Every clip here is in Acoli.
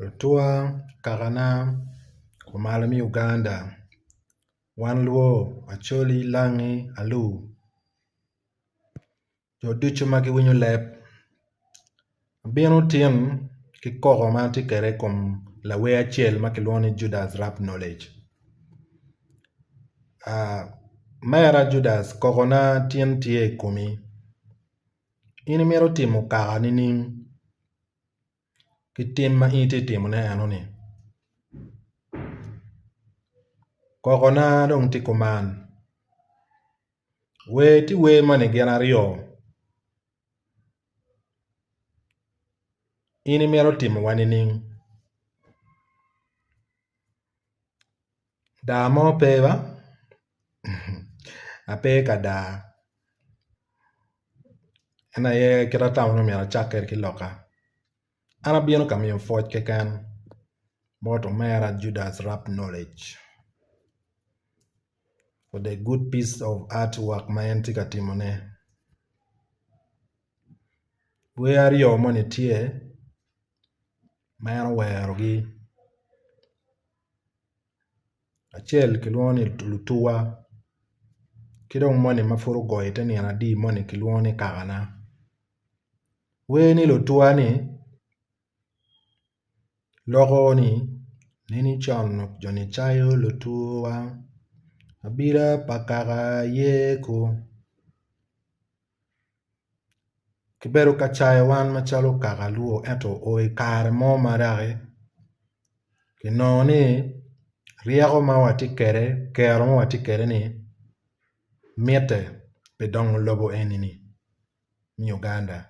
Lutuwa kakana kumalo me Uganda wan luo Acholi Langi Alur jo ducu ma giwinyo leb abino tin ki koko ma atye kwede i kom lawer acel ma kilwongo ni Judas Rap Knowledge omera Judas kokona tin tye i komi in imito timo kaka nining? Ki tim ma in itye ka timone enoni kokona dong tye kuman wer tye wer moni gin aryo in imito timowa nining Daa mo pe ba ape ka daa en aye kit atamo ni myero acak kwede ki loka an abino ka miyo pwoc keken bot omera Judas Rap Knowledge for the good piece of art work ma en tye ka timone wer aryo moni tye ma en owerogi acel kilwongo ni lutuwa ki dong moni ma pud ogoyo ite nino adi moni kilwongo ni kakana wer ni lutuwa ni loko ni neni con joni cayo lutuwa abila pa kaka ye ko. Kibedo ka cayo wan macalo kaka luo ento oo i kare mo ma doki kinongo ni ryeko ma watye kwede kero ma watye kwede ni mitte pi dongo lobo eni me Uganda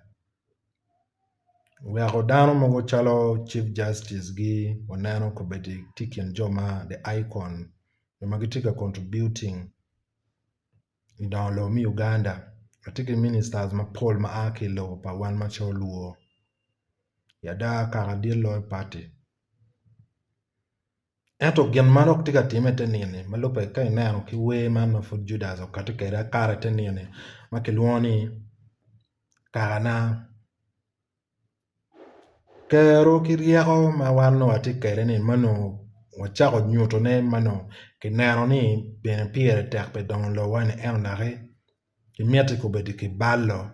oweko dano mogo calo cif justice gi waneno kobedi tye i kin jo ma the icon jo ma gitye ka contributing I dongo lobo me Uganda watye ki ministers mapol ma a ki i lobo pa wan macalo luo i ada kaka dit loyo pati ento gin ma dok tye ka timme ite nino-ni ma lubbe ka ineno ki wer man ma pud Judas okati kwede akata ite nino-ni ma kilwongo ni kakana. Kero ki ryeko ma wan nongo watye kwede ni ma nongo wacako nyutone ma nongo kineno ni bene pire tek pi dongo lobowa ni ento doki kimiti kobedi kibalo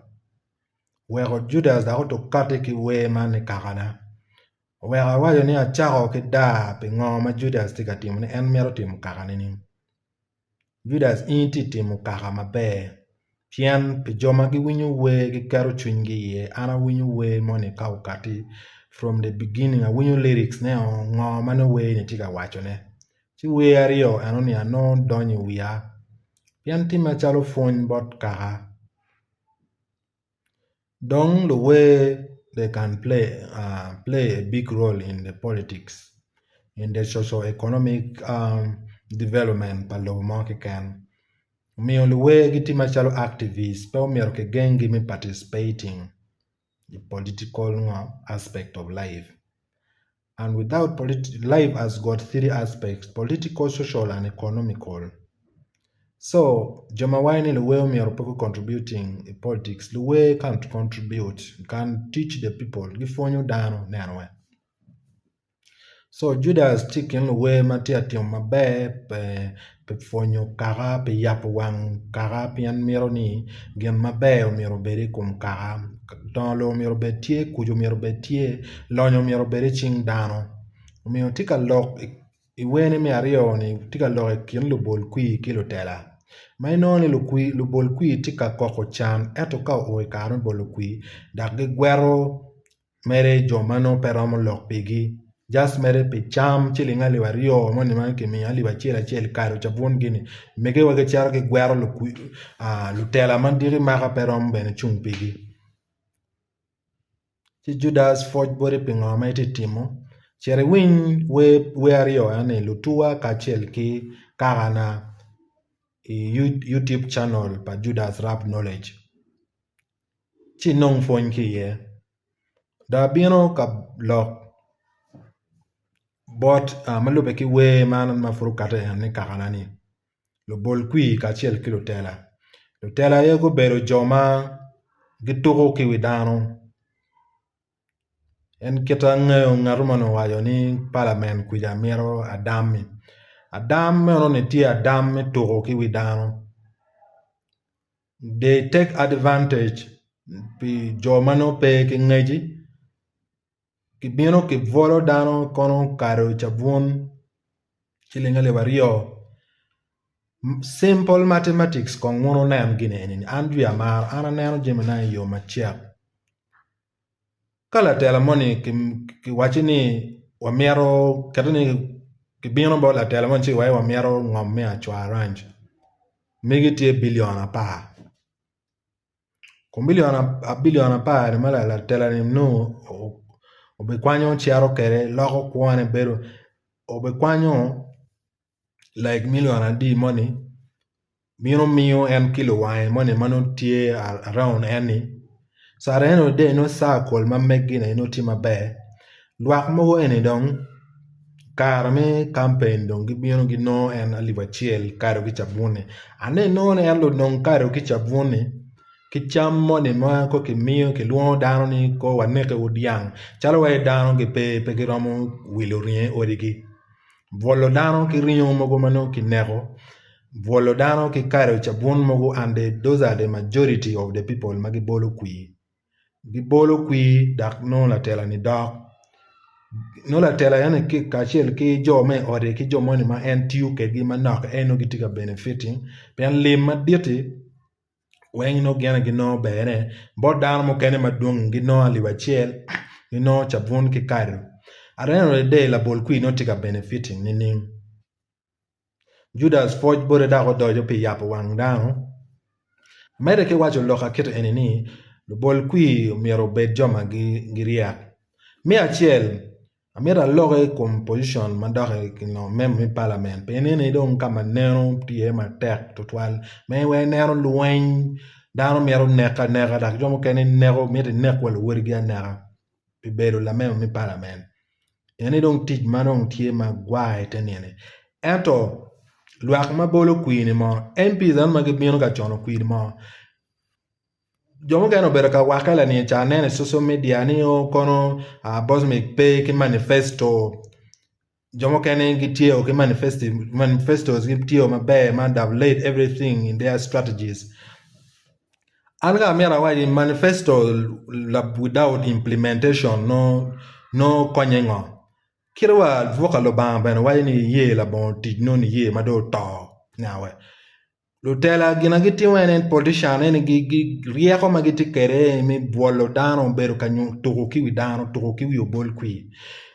weko Judas dok okati ki wer man ni kakana oweko awaco ni acako ki daa pi ngo ma Judas tye ka timone en mito timo kaka nining? Judas in itye ka timo kaka maber pien pi jo ma giwinyo wer giketo cwinygi iye an awinyo wer moni ka okati from the beginning awinyo lyrics ne o ngo ma nongo wer-ni tye ka wacone ci wer aryo enoni anongo donyo i wiya pien tye macalo pwony bot kaka. Dong luwer they can play a big role in the politics in the socio economic development pa lobo mo keken omiyo luwer gitye macalo activist pe omyero kigenggi me participating i political aspect of life. And without politi life has got 3 aspects, political, social and economical. So, jo ma waco ni luwer omyero pe gu contributing i politics, luwer can't contribute, can teach the people, gipwonyo dano neno wek. So Judas tye i kin luwer ma tye ka timo maber pi pwonyo kaka pi yabo wang kaka pien mito ni gin maber myero obed i kom kaka dongo lobo myero obed tye kuc myero obed tye lonyo myero obed i cing dano omiyo tye ka lok i werne me aryo-ni tye ka lok i kin lubol kwir ki lutela ma inongo ni lubol kwir tye ka koko can ento ka oo i kare me bolo kwir dok gigweto mere jo ma nongo pe romo lok pigi just mere pi cam ciling alip aryo moni ma kimiyo alip acel acel kado cabun gini mege wa gicito gigwero lutela ma diki maka pe romo bene cung pigi ci Judas pwoc boti pi ngo ma itye timo cit iwiny wer aryo eni lutuwa kacel ki kakana i youtube channel pa Judas Rap Knowledge. ci inong pwony ki iye dong abino ka lok bot ma lubbe ki wer man ma pud okate eni ni kakana ni lubol kwir kacel ki lutela, lutela aye gubedo jo ma gituko ki wi dano. En kit angeyo ngat moni owaco ni palament kwica mito adam-mi, adam enoni tye adam me tuko ki wi dano they take advantage pi jo ma nongo pe ki ngecci kibino kibwolo dano kono kado cabun ciling alip aryo simple mathematics kong wun wunen gin eni an jwi amaro an aneno jamina i yo macek. Ka latela moni kiwacci ni wamito keti ni kibino bot latela moni ci kiwaci wamito ngom me acwaranj megi tye bilion apar kun bilion apar-ni ma latela-ni nongo obikwanyo cito kwede loko kwone bedo obikwanyo like million adi moni bino miyo en ki luwange moni ma nongo tye around en ni so at the end of the day nongo circle ma megi ni nongo tye maber lwak mogo eni dong kare me kampen dong gibino ginongo en alip acel kado ki cabun-ni ento inongo ni en onong kado ki cabun-ni ki cam moni ma kono kimiyo kilwongo dano ni ko waneke wu dyang calo wai dano gipe pe giromo wilo ringo i odigi. Bwolo dano ki ringo mogo ma nongo kineko, bwolo dano ki kado cabun mogo and those are the majority of the people ma gibolo kwir gibolo kwir dok nongo latela ni dok nongo latela eni kacel ki jo me ode ki jo moni ma en tiyo kwedgi manok en nongo gitye ka benefiting pien lim madit-ti weng nongo gin aye ginongo berne bot dano mukene madwong ginongo alip acel ginongo cabun ki kado at the end of the day labol kwir nongo tye ka benefiting nining? Judas pwoc bote dok odoco pi yabo wang dano amedde ki waco lok akite eni ni lubol kwir myero obed jo ma giryek me acel Amito aloki i kom pocicon ma dok i member me palament pien eni dong ka ma neno tye iye matek tutwal ma in weng ineno lweny dano mito nek aneka dok jo mukene neko mito inek wa luwotgi aneka pi bedo lamemba me palament eni dong tic ma dong tye magwar ite nini ento lwak ma bolo kwir-ni mo MP eno ma gibino ka cono kwir mo Jo mukene obedo ka wakke lani ca aneno i social media ni o kono Bosmic pe ki manifesto jo mukene gitye ki manifestos gitye maber ma they have laid everything in their strategies an ka amyero awac ni manifesto without implementation nongo konye ngo kit wa buk pa Lubanga bene waco ni iye labongo tic nongo niye ma dong oto. Lutela gin ma gitimo en aye politician eni ryeko ma gitye kwede me bwolo dano obedo ka tuko ki wi dano tuko ki wi obol kwir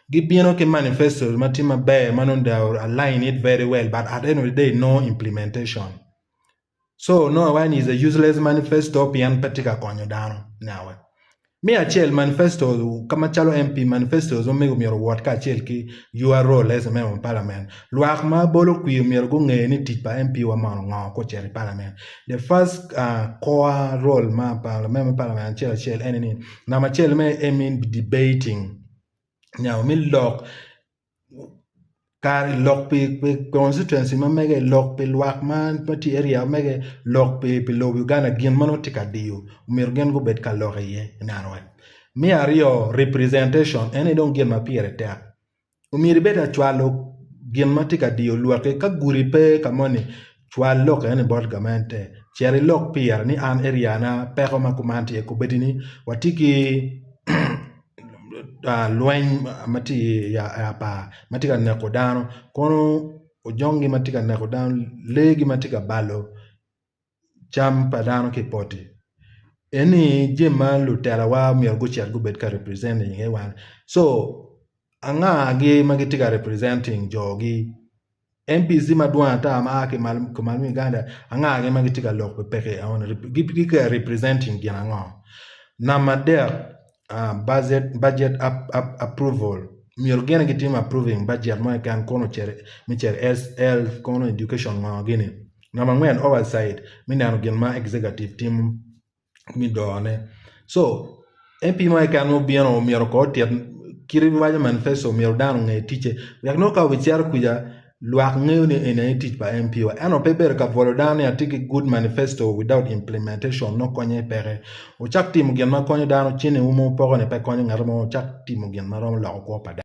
gibino ki manifesto ma tye maber ma nongo they align it very well but at the end of the day no implementation so nongo iwaco ni is a useless manifesto pien pe tye ka konyo dano. Me acel manifesto ka macalo MP manifestos ma mego myero owot kacel ki your role as a member of parliament. Lwak ma bolo kwir myero gunge ni tic pa MP wa mono ngo ka ocito i parliament. The first core role ma pa member of parliament acel acel ene ni namba acel me en debating nyo me lok Kare lok pi constituency ma mege lok pi lwak ma tye i area ma mege lok pi lobo Uganda gin ma nongo tye ka diyo myero gin gubed ka lok iye me aryo representation en aye dong gin ma pire tek myero ibed ka cwalo gin ma tye ka diyo lwaki ka gudi pe ka moni cwal lok eni bot gamente cit ilok pire ni an area na peko ma kuman tye kobedi ni watye ki lweny ma tye i apar ma tye ka neko dano kono ojongi ma tye ka neko dano leegi ma tye ka balo cam pa dano ki i poti eni jami ma lutelawa myero gucit gubed ka representing iye wan co angagi ma gitye ka representing jogi MPC madwong ata ma a ki malo me Uganda angagi ma gitye ka lok pi peki enoni gitye ka representing gin ango? Namba adek budget approval myero gin gitim approving budget mo keken kono me cito i health kono education ngo gini. Namba angwen oversight me neno gin ma executive timo. me done so MP mo keken ma obino myero kong otit kit ma waco manifesto myero dano onge ticce wek nongo ka obicito kuca. Lwak ngeyo ni eni aye tic pa MP wa ento pe ibedo ka bwolo dano ni atye ki good manifesto without implementation nongo konye peke. Wucak timo gin ma konyo dano cente wu ma wupoko ni pe konyo ngat mo wucak timo gin ma romo loko kwo pa dano.